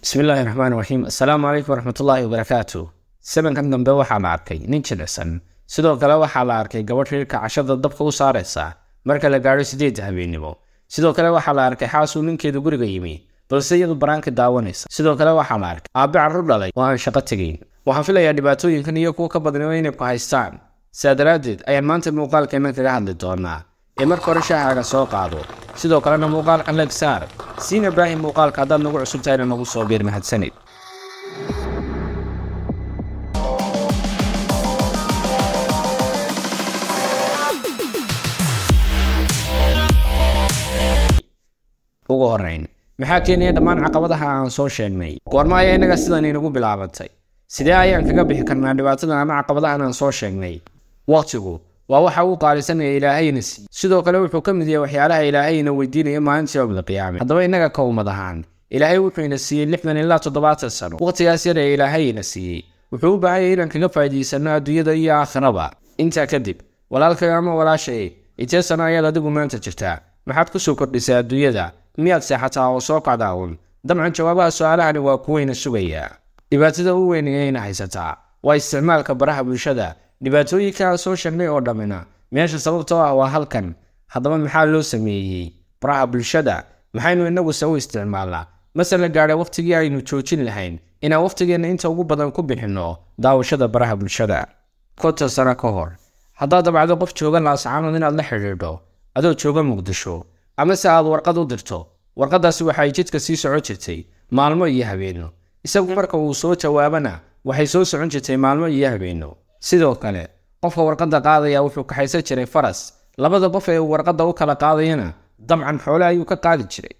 Bismillaahi raxmaani raxiim. Assalaamu calaykum waraxmatullaahi wabarakaatu. Sabankan dambe waxaa la arkay nin jilicsan. Sidoo kale waxaa la arkay gabadh reerka cashada dabka u saaraysa marka la gaadho 8 habeenimo. Sidoo kale waxaa la arkay xaas uu ninkeedu guriga yimi, balse iyadu baraanka daawanaysa. Sidoo kale waxaa la arkay aabbe carruur dhalay oo aan shaqo tegayn. Waxaan filayaa dhibaatooyinkan iyo kuwa ka badan inay ku haystaan. Sidaa daraaddeed ayaan maanta muuqaalkeena kaga hadli doonaa. Ee marka hore shaahaaga soo qaado, sidoo kalena muuqaalka like saar, siina baahi muuqaalka haddaad nagu cusub tahayna nagu soo biir. Mahadsanid. Ugu horreyn, maxaa keenaya dhammaan caqabadaha aan soo sheegnay? Goorma ayaa innaga sidan inagu bilaabantay? Sidee ayaan kaga bixi karnaa dhibaatadan ama caqabadahan aan soo sheegnay? Waqtigu waa waxa uu qaalisanaya Ilaahayna siiyey. Sidoo kale wuxuu ka mid yahay waxyaalaha Ilaahayna weydiinaya maalinta yowmul qiyaame. Haddaba innaga ka ummad ahaan, Ilaahay wuxuu ina siiyey 60 ilaa 70 sano. Waqtigaas yar ee Ilaahayna siiyey wuxuu u baahan yahay inaan kaga faa'iidaysano adduunyada iyo aakhiraba. Intaa kadib, walaalkay ama walaashay, intee sano ayaad adigu maanta jirtaa? Maxaad ku soo kordhisay adduunyada? Miyaad seexataa oo soo kacdaa uun? Dabcan jawaabaha su'aalahani waa kuwayna sugayaa. Dhibaatada ugu weyn ee ina haysataa waa isticmaalka baraha bulshada. Dhibaatooyinka aan soo sheegnay oo dhammina meesha sababtoo ah waa halkan. Haddaba maxaa loo sameeyey baraha bulshada? Maxaynu inagu se u isticmaalnaa? Mase la gaadhay waqtigii aynu joojin lahayn inaan waqtigeenna inta ugu badan ku bixinno daawashada baraha bulshada? 50 sano ka hor, haddaad dabacdo qof jooga Laascaanood inaad la xidhiidho adoo jooga Muqdisho, ama se aad warqad u dirto, warqaddaasi waxay jidka sii socon jirtay maalmo iyo habeenno. Isagu marka uu soo jawaabana waxay soo socon jirtay maalmo iyo habeenno. Sidoo kale qofka warqadda qaadaya wuxuu kaxaysan jiray faras. Labada qof ee uu warqadda u kala qaadayana dabcan xoole ayuu ka qaadi jiray.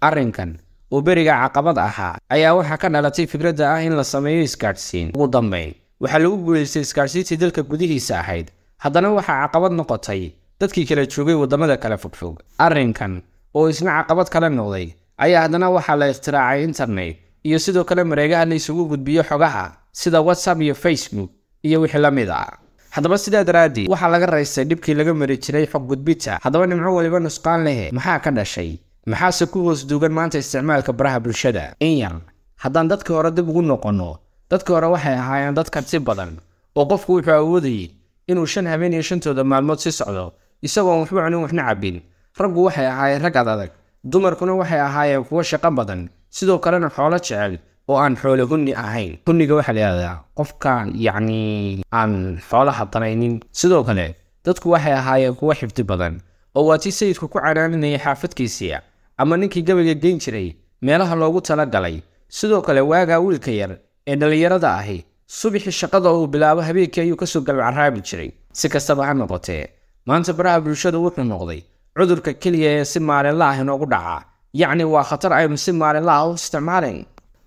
Arrinkan oo beriga caqabad ahaa ayaa waxaa ka dhalatay fikradda ah in la sameeyo isgaadhsiin. Ugu dambayn waxaa lagu guulaystay isgaadhsiintii dalka gudihiisa ahayd. Haddana waxaa caqabad noqotay dadkii kala joogay waddamada kala fogfog. Arrinkan oo isna caqabad kala noqday ayaa haddana waxaa la ikhtiraacay internet iyo sidoo kale mareegaha la isugu gudbiyo xogaha sida WhatsApp iyo Facebook iyo wixii la mid ah. Haddaba sidaa daraaddeed waxaa laga raystay dhibkii laga mari jiray xog gudbinta. Haddaba nimco waliba nusqaan lehe, maxaa ka dhashay? Maxaase ku hoos duugan maanta isticmaalka baraha bulshada? In yar haddaan dadkii hore dib ugu noqonno, dadkii hore waxay ahaayeen dad karti badan oo qofku wuxuu awoodayay inuu 5 habeen iyo 5tooda maalmood si socdo isagoon waxba cunin waxna cabbin. Raggu waxay ahaayeen rag adag, dumarkuna waxay ahaayeen kuwo shaqo badan, sidoo kalena xoolo jecel oo aan xoolo hunni ahayn. Hunniga waxaa la yidhahdaa qofka yacni aan xoolaha danaynin. Sidoo kale dadku waxay ahaayeen kuwo xifdi badan oo waa tii sayidku ku canaaninayay xaafadkiisii ama ninkii gabayga geyn jiray meelaha loogu talagalay. Sidoo kale waagaa wiilka yar ee dhallinyarada ahi subaxii shaqada uu bilaabo habeenkii ayuu kasoo galcaraabi jiray. Si kastaba ha noqotee, maanta baraha bulshada wuxuu noqday cudurka keliya ee si maalinla ah inoogu dhaca. Yacni waa khatar aynu si maalinla ah u isticmaalayn.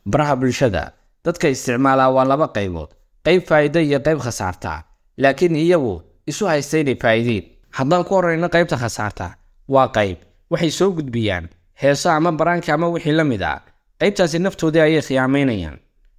Baraha bulshada dadka isticmaalaa waa laba qaybood, qayb faa'iido iyo qayb khasaarta, laakiin iyagu isu haysta inay faa'iideen. Haddaan ku horreyno qaybta khasaarta, waa qayb waxay soo gudbiyaan heeso ama baraanka ama wixii la mid ah. Qaybtaasi naftoodii ayay khiyaamaynayaan.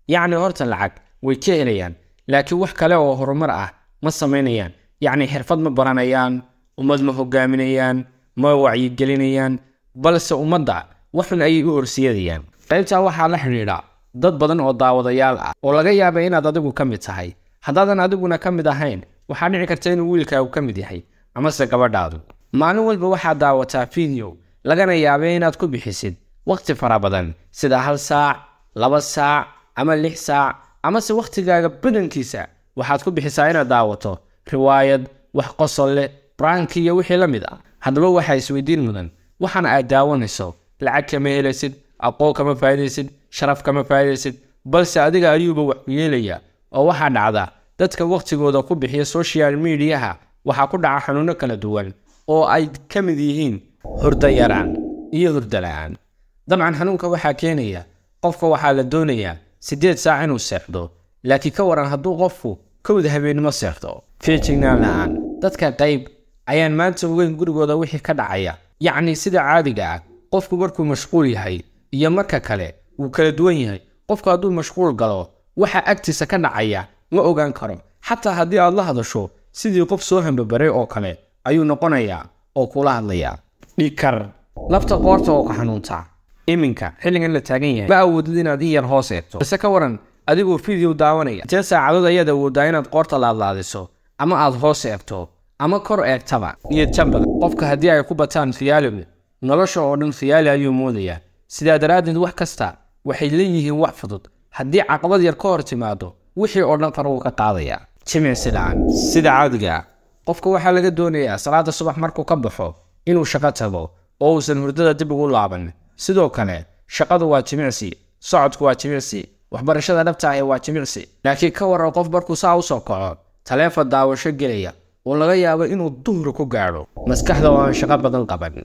Yacni horta lacag way ka helayaan, laakiin wax kale oo horumar ah ma samaynayaan. Yacni xirfad ma baranayaan, ummad ma hogaaminayaan, ma wacyigelinayaan, balse ummadda waxun ayay u horseedayaan. Qaybtaa waxaa la xidhiidha dad badan oo daawadayaal ah oo laga yaaba inaad adigu ka mid tahay. Haddaadan adiguna ka mid ahayn, waxaa dhici karta inuu wiilkaagu ka mid yahay amase gabadhaadu. Maalin walba waxaad daawataa video lagana yaabay inaad ku bixisid waqti fara badan, sida 1 saac, 2 saac ama 6 saac, amase waqtigaaga badankiisa waxaad ku bixisaa inaad daawato riwaayad, wax qosol leh, prank iyo wixii la mid ah. Haddaba waxaa isweydiin mudan, waxaan aad daawanayso lacag kama helaysid, aqoon kama faa'iidaysid, sharaf kama faa'iidaysid, balse adiga ayuuba wax ku yeelaya. Oo waxaa dhacda dadka waqtigooda ku bixiya social mediaha waxaa ku dhaca xanuuno kala duwan oo ay ka mid yihiin hurdo yaraan iyo hurdo la'aan. Dabcan xanuunka waxaa keenaya qofka waxaa la doonayaa 8 saac inuu seexdo, laakiin ka waran hadduu qofku 1 habeenimo seexdo. Feejignaan la'aan. Dadka qayb ayaan maanta ogeyn gurigooda wixii ka dhacaya. Yacni sida caadiga ah, qofku markuu mashquul yahay iyo marka kale wuu kala duwan yahay. Qofku hadduu mashquul galo, waxa agtiisa ka dhacaya ma ogaan karo. Xataa haddii aad la hadasho sidii qof soo hambabaray oo kale ayuu noqonayaa oo kula hadlayaa. Dhiig kar, lafta qoorta oo ka xanuunta, Iminka xilligan la taagan yahay ma awoodid inaad in yar hoos eegto. Balse ka waran adigoo video daawanaya, intee saacadood ayaad awooddaa inaad qoorta laadlaadiso ama aad hoos eegto ama kor eegtaba? Niyad jab badan. Qofka haddii ay ku bataan khiyaaligu, nolosha oo dhan khiyaali ayuu moodayaa. Sidaa daraaddeed wax kasta waxay leeyihiin wax fudud. Haddii caqabad yar ka hor timaado, wixii oo dhan faruu ka qaadaya. Jimicsi la'aan. Sida caadiga ah, qofka waxaa laga doonayaa salaada subax markuu ka baxo inuu shaqo tago oo uusan hurdada dib ugu laaban. Sidoo kale, shaqadu waa jimicsi, socodku waa jimicsi, waxbarashada dhabta ahi waa jimicsi. Laakiin ka waran qof markuu saa u soo kaco, taleefon daawasho gelaya oo laga yaabo inuu duhur ku gaadho. Maskaxda oo aan shaqo badan qaban.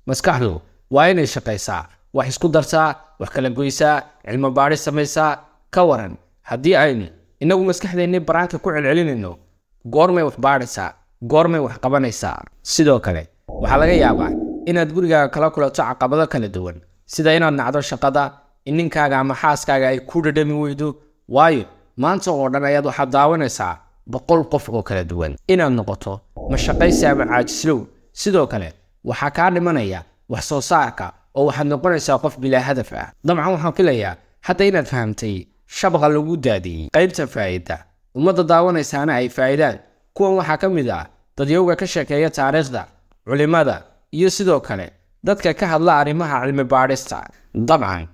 Maskaxdu waa inay shaqaysaa, wax isku dartaa, wax kala goysaa, cilmi baadhis samaysaa. Ka waran haddii aynu inagu maskaxdeennii baraanka ku celcelinayno, goormay wax baadhaysaa, goormay wax qabanaysaa? Sidoo kale, waxaa laga yaabaa inaad gurigaaga kala kulanto caqabado kala duwan, sida inaad nacdo shaqada, in ninkaaga ama xaaskaaga ay ku dhadhami weydo, waayo maanta oo dhan ayaad waxaad daawanaysaa 100 qof oo kala duwan. Inaad noqoto mashaqaysi ama caajislow. Sidoo kale, waxaa kaa dhimanaya wax soo saarka oo waxaad noqonaysaa qof bilaa hadaf ah. Dabcan waxaan filayaa hadda inaad fahamtay shabaqa lagu daadiyey qaybta faa'ida, ummadda daawanaysaana ay faa'idaan. Kuwan waxaa ka mid ah dadyowga ka sheekeeya taariikhda, culimada, iyo sidoo kale dadka ka hadla arrimaha cilmi baadhista. Dabcan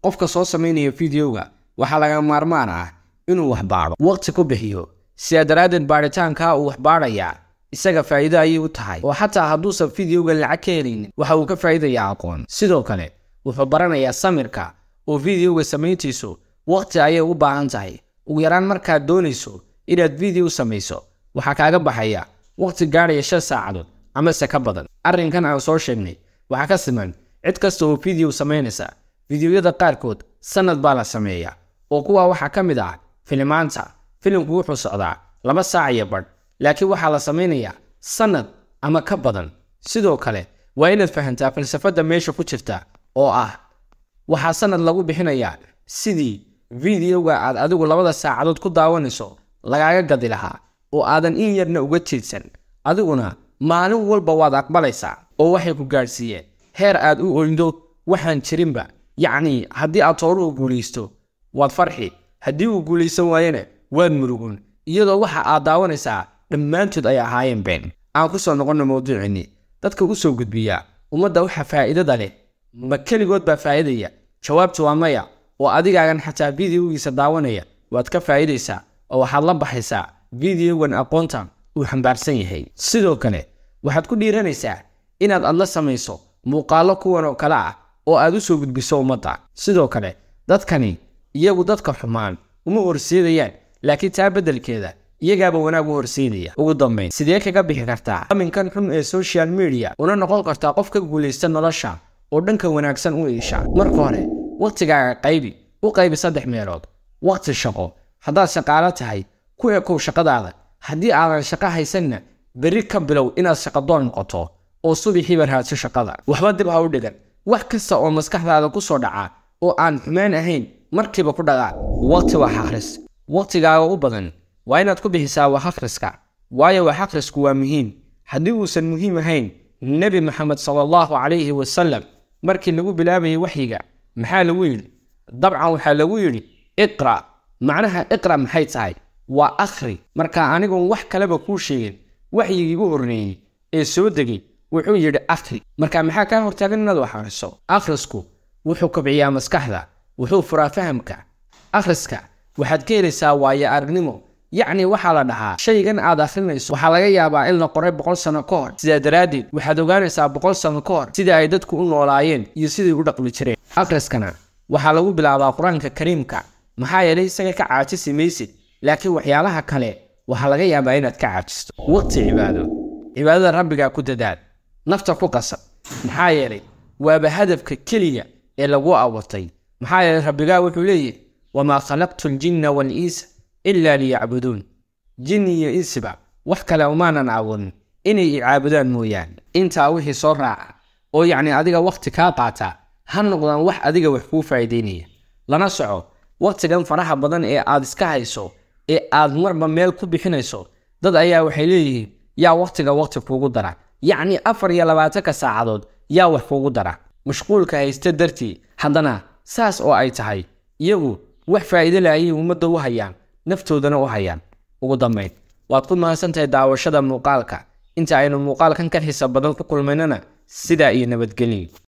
qofka soo samaynaya videoga waxaa laga maarmaan ah inuu wax baadho, waqti ku bixiyo. Sidaa daraaddeed baadhitaankaa uu wax baadhayaa isaga faa'iido ayay u tahay, oo xataa hadduusan videogan lacag ka helaynin, waxa uu ka faa'iidayaa aqoon. Sidoo kale wuxuu baranayaa samirka, oo videoga samayntiisu waqti ayay u baahan tahay. Ugu yaraan markaad doonayso inaad video samayso, waxaa kaaga baxaya waqti gaadhaya 5 saacadood amase ka badan. Arrinkan aan soo sheegnay waxaa ka siman cid kasta oo video samaynaysa. Videoyada qaarkood sanad baa la sameeyaa, oo kuwa waxaa ka mid ah filimaanta. Filimku wuxuu socdaa 2 saac iyo badh, laakiin waxaa la samaynayaa sanad ama ka badan. Sidoo kale waa inaad fahantaa falsafadda meesha ku jirta, oo ah waxaa sanad lagu bixinayaa sidii videoga aad adigu 2 saacadood ku daawanayso lagaaga gadi lahaa, oo aadan in yarna uga jeedsan. Adiguna maalin walba waad aqbalaysaa, oo waxay ku gaadhsiiyeen heer aad u oyndo waxaan jirinba. Yacni haddii aad tooruhu guulaysto waad farxi, haddii uu guulaysan waayana waad murugun, iyadoo waxa aad daawanaysaa dhammaantood ay ahaayeen been. Aan ku soo noqonno mawduucinnii. Dadka u soo gudbiya ummadda waxa faa'iidada leh, ma keligood baa faa'iidaya? Jawaabtu waa maya, oo adigaagan xataa videogiisa daawanaya waad ka faa'iidaysaa, oo waxaad la baxaysaa videogan aqoonta uu xambaarsan yahay. Sidoo kale waxaad ku dhiiranaysaa inaad adla samayso muuqaallo kuwan oo kale ah oo aad u soo gudbiso ummadda. Sidoo kale dadkani iyagu dadka xumaan uma horseedayaan, laakiin taa beddelkeeda iyagaaba wanaag u horseedaya. Ugu dambayn, sidee kaga bixi kartaa aminkan xun ee social media una noqon kartaa qof ka guulaysta nolosha oo dhanka wanaagsan u iisha? Marka hore waqtigaaga qaybi, u qaybi 3 meelood. Waqti shaqo, haddaad shaqaalo tahay ku ekow shaqadaada. Haddii aadan shaqo haysanna, berri ka bilow inaad shaqadoon noqoto oo subixiiba raadso shaqada. Waxba dib ha u dhigan, wax kasta oo maskaxdaada ku soo dhaca oo aan xumaan ahayn markiiba ku dhaqaaq. Waqti wax akhris. Waqtigaaga u badan waa inaad ku bixisaa wax akhriska, waayo wax akhrisku waa muhiim. Haddii uusan muhiim ahayn, Nebi Maxamed sallallahu calayhi wasallam markii lagu bilaabayay waxyiga maxaa lagu yidhi? Dabcan waxaa lagu yidhi iqra. Macnaha iqra maxay tahay? Waa akhri. Marka anigoon wax kaleba kuu sheegin, waxyigii ugu horreeyey ee soo degay wuxuu yidhi akhri. Marka maxaa kaa hortaagan inaad wax akhriso? Akhrisku wuxuu kobciyaa maskaxda, wuxuu furaa fahamka. Akhriska waxaad ka helaysaa waayo aragnimo. Yacni waxaa la dhahaa shaygan aad akhrinayso waxaa laga yaabaa in la qoray 100 sano ka hor. Sidaa daraaddeed waxaad ogaanaysaa 100 sano ka hor sidii ay dadku u noolaayeen iyo sidii u dhaqmi jireen. Akhriskana waxaa lagu bilaabaa Qur-aanka Kariimka, maxaa yeelay isaga ka caajisi maysid, laakiin waxyaalaha kale waxaa laga yaabaa inaad ka caajisto. Waqti cibaado. Cibaadada rabbigaa ku dadaal, nafta ku qasab, maxaa yeelay waaba hadafka keliya ee lagu abuurtay. Maxaa yeelay rabbigaa wuxuu leeyahay wamaa khalaqtu aljinna wal-insa illa liyacbuduun. Jinni iyo insiba wax kale umaanan abuurin inay i caabudaan mooyaane. Intaa wixii soo raaca oo yacni adiga waqti kaa qaata ha noqdaan wax adiga wax kuu faa'iideynaya. Lana soco waqtigan faraha badan ee aad iska hayso ee aad marba meel ku bixinayso. Dad ayaa waxay leeyihiin yaa waqtiga waqti kuugu dara, yacni 24 saacadood yaa wax kuugu dara. Mashquulka haysta dartii, haddana saas oo ay tahay, iyagu wax faa'iido leh ayay ummadda u hayaan, naftoodana u hayaan. Ugu dambayn, waad ku mahadsantahay daawashada muuqaalka. Inta aynu muuqaalkan ka xiisa badan ku kulmaynana, sidaa iyo nabadgelyo.